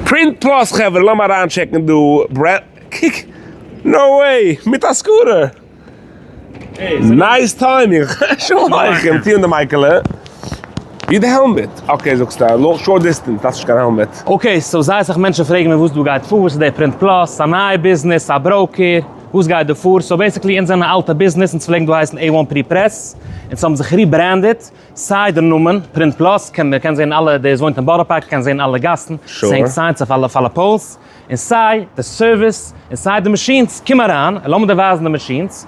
Print Plus חברה לאמיר אריינטשעקן דא ברענ קוק no way מיט א scooter nice timing שלום עליכם טוה אן די מייקעלע ווי די helmet okay זאגסטו א short distance דארפסט נישט קיין helmet. Okay so זייער אסאך מענטשן פרעגן מיר וואס דא גייט פאר וואס איז דער Print Plus א נייע ביזנעס א broker וואס גייט דא פאר so basically אונז זענען א אלטע ביזנעס אונז פלעגן דא הייסן A one Pre Press אונז האבן זיך rebranded סיי די נאמען Print Plus קען מען קען זען אלע דער וואס וואוינט אין בארא פארק קען זען אלע גאסן ס'הענגט signs אויף אלע אויף אלע poles און סיי די service און סיי די machines קום אריין און לאמיר דיר ווייזן די machines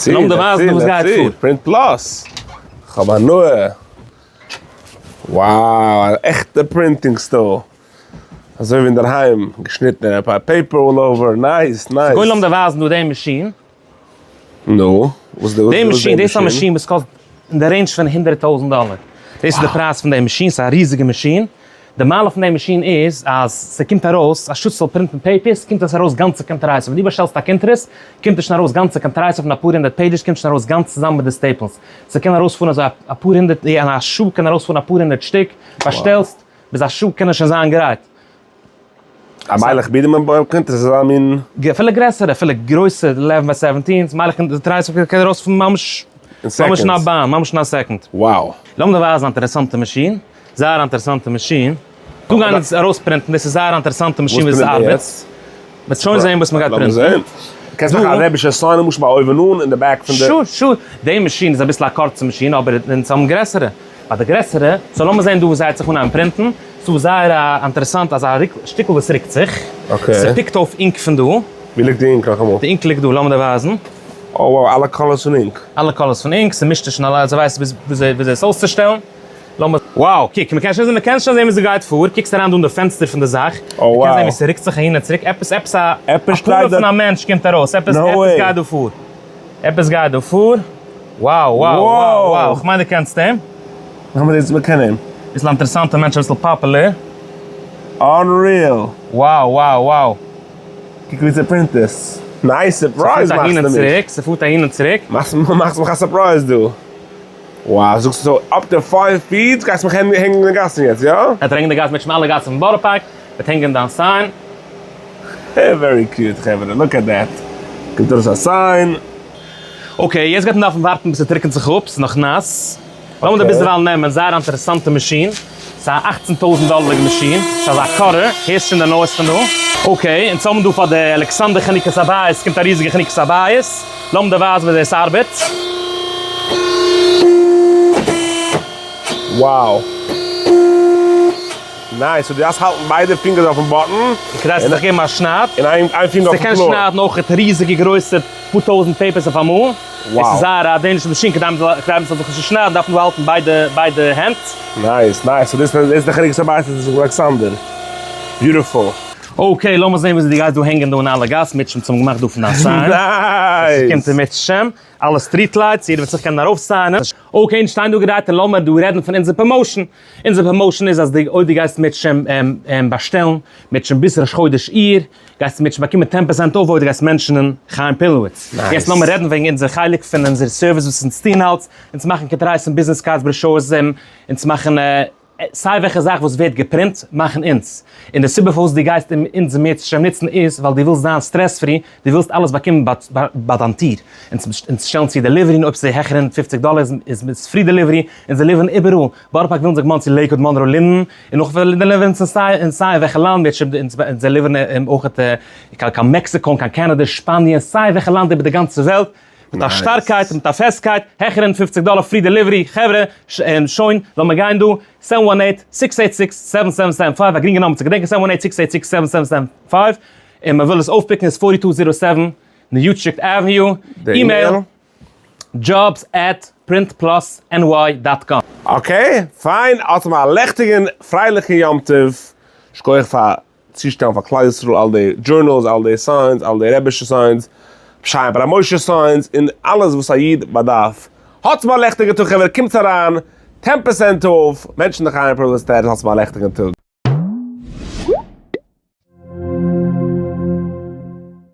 לאמיר דיר ווייזן וואס גייט פאר. Print Plus כ'האב הנאה. Wow א עכטע printing store. אזוי ווי אינדערהיים געשניטן אפאר paper all over nice nice. קודם לאמיר דיר ווייזן דא די מאשין. נו, וואס איז די מאשין? דאס איז א מאשין וואס קאסט אין די range פון 100,000 דאלער. דאס איז די פרייז פון די מאשין, ס'איז א ריזיגע מאשין. די מעלה פון די מאשין איז אז ס'קומט ארויס, אנשטאט ס'זאל פרינטן papers, קומט עס ארויס גאנצע קונטרסים. ווען דו באשטעלסט א קונטרס, קומט עס שוין ארויס גאנצע קונטרסים פון אפאר הונדערט pages, קומט שוין ארויס גאנץ צוזאמען מיט די staples. ס'קען ארויספארן אזוי אפאר הונדערט, אין א שעה קען ארויספארן אפאר הונדערט שטיק, באשטעלסט, ביז א שעה קען עס שוין זיין גרייט. א מיילעך בידערמאן בוים קומט עס אזא מין. אפילו גרעסערע, אפילו גרויסע eleven by seventeens, מיילעך און טרייסל קען ארויס פון ממש ממש אין א באן, ממש אין א second. Wow. לאמיר דיר ווייזן א אינטערעסאנטע מאשין, זייער א אינטערעסאנטע מאשין. דא גייען אונז ארויס פרינטן, דאס איז זייער א אינטערעסאנטע מאשין ווי עס ארבעט. מ'וועט שוין זען וואס מ'גייט פרינטן. לאמיר זען. קענסט מאכן א רעבישע sign למשל ביי אויבן אן אין די back פון די. Sure sure. די מאשין איז אביסל א קורצע מאשין אבער אונז האבן גרעסערע. ביי די גרעסערע, so לאמיר זען דא וואס זיי זיך אנהייבן פרינטן, ס'דא זייער א אינטערעסאנט אזא שטיקל וואס רוקט זיך, ס'פיקט אויף ink פון דא. ווי ליגט די ink נאכאמאל? די ink ליגט דא, לאמיר דיר ווייזן. Oh wow, אלע colors פון ink. אלע colors פון ink, ס'מישט זיך שוין אליין, ס'ווייסט וויאזוי עס אויסצושטעלן. לאמיר, wow, קוק, מ'קען שוין זען, מ'קען שוין זען ווי ס'גייט פאר, קוקסט אריין דא אין די פענסטער פון די זאך, מ'קען זען ווי ס'רוקט זיך אהין און צוריק, עפעס, עפעס א פנים פון א מענטש קומט ארויס, עפעס, עפעס גייט דא פאר. עפעס גייט דא פאר. Wow wow wow wow כ'מיין דו קענסט אים. לאמיר זעהן צו מ'קען אים. ביסל א אינטערעסאנטע מענטש אביסל פאפולער. Unreal! Wow wow wow. קוק ווי ס'פרינט עס. Nice surprise מאכסטו מיך. ס'פארט אהין און צוריק. מאכסט מיך א surprise דא. Wow זאגסטו so up to five feet גייסט מיך הענגן אין די גאסן יעצט יא? ער וועט הענגן די גאסן מיט שמאלע גאסן פון בארא פארק וועט הענגן דיין sign. Very cute חברה, look at that. קומט ארויס א sign. Okay, יעצט גייט מען דארפן ווארטן ביז ס'טריקענט זיך אפ, ס'איז נאך נאס. לאמיר דיר ביזדערווייל נעמען, זייער א אינטערעסאנטע מאשין. ס'איז א אכצן טויזנט דאלערדיגע מאשין. ס'איז אזא cutter, הערסט שוין די noise פון דא? Okay, אונז האבן דא פאר די אלכסנדר חנוכת הבית, קומט א ריזיגע חנוכת הבית. לאמיר דיר ווייזן וויאזוי עס ארבעט. Wow. Nice, so דו דארפסט האלטן ביידע פינגערס אויפן button. כדי ס'זאל זיך געבן א שנייד. און איין פינגער אויפן floor. ס'קען שניידן אויך ריזיגע גרויסע פאר טויזנט papers אויף אמאל. עס איז זייער א dangerous מאשין, כדי מ'זאל זיך נישט שניידן דארף מען דא האלטן ביידע ביידע הענט. Nice nice, so דאס איז די חנוכת הבית פון אלכסנדר. Beautiful. Okay, לאמיר זען וויאזוי דו גייסט דא הענגען דא אין אלע גאס, מירצעשעם צום געמאכט דא פון דיין sign. Nice! ס'קומט אין מירצעשעם, אלע street lights, יעדער וועט זיך קענען ארויפסיינען. Okay, אונז שטייען דא גרייט און לאמיר דא רעדן פון אונזער promotion. אונזער promotion איז אז די אויב דו גייסט מירצעשעם באשטעלן מירצעשעם ביז ראש חודש אייר, גייסטו מירצעשעם באקומען ten percent off אויב דו גייסט מענטשענען חיים פילאוויץ. יעצט לאמיר רעדן וועגן אונזער חלק פון אונזער service וואס אונז טוען אלץ, אונז מאכן קונטרסים, business cards, brochures, אונז מאכן סיי וועלכע זאך וואס ווערט געפרינט מאכן אונז. און די סיבה פארוואס דו גייסט אונז מירצעשעם נוצן איז ווייל דו ווילסט זיין stress free, דו ווילסט אלעס באקומען ביי דיין טיר. אונז שטעלן צו delivery און אויב ס'איז העכער 150 דאלער איז עס free delivery, אונז דעליווערן איבעראל, בארא פארק וויליאמסבורג מאנסי לעיקוואד מאנרא לינדען, און נאך דעליווערן אונז אין סיי וועלכע לאנד, אונז דעליווערן אויך קיין מעקסיקא און קיין קענעדע, שפאניע, סיי וועלכע לאנד איבער די גאנצע וועלט, מיט א שטארקייט און מיט א פעסטקייט, העכער 150 דאלער free delivery, חברה, שוין, לאמיר גיין דא, seven one eight, six eight six, seven seven seven five, א גרינגע נומער צו געדענקען, seven one eight, six eight six, seven seven seven five, און מען וויל עס אויפפיקן איז forty two zero seven New Utrecht Avenue, email, jobs at printplus ny dot com. Okay, פיין, האטס מיר א לעכטיגן פרייליכן יום טוב, שכוח פאר צושטעלן פאר כלל ישראל אל די journals, אל די signs, אל די רעבישע signs, שיין פאר א משה signs, און אלעס וואס א איד באדארף. האטס מיר א לעכטיגן טאג חברה, קומטס אריין, ten percent off, מענטשן די חיים פראלעסטערס, האטס מיר א לעכטיגן טאג.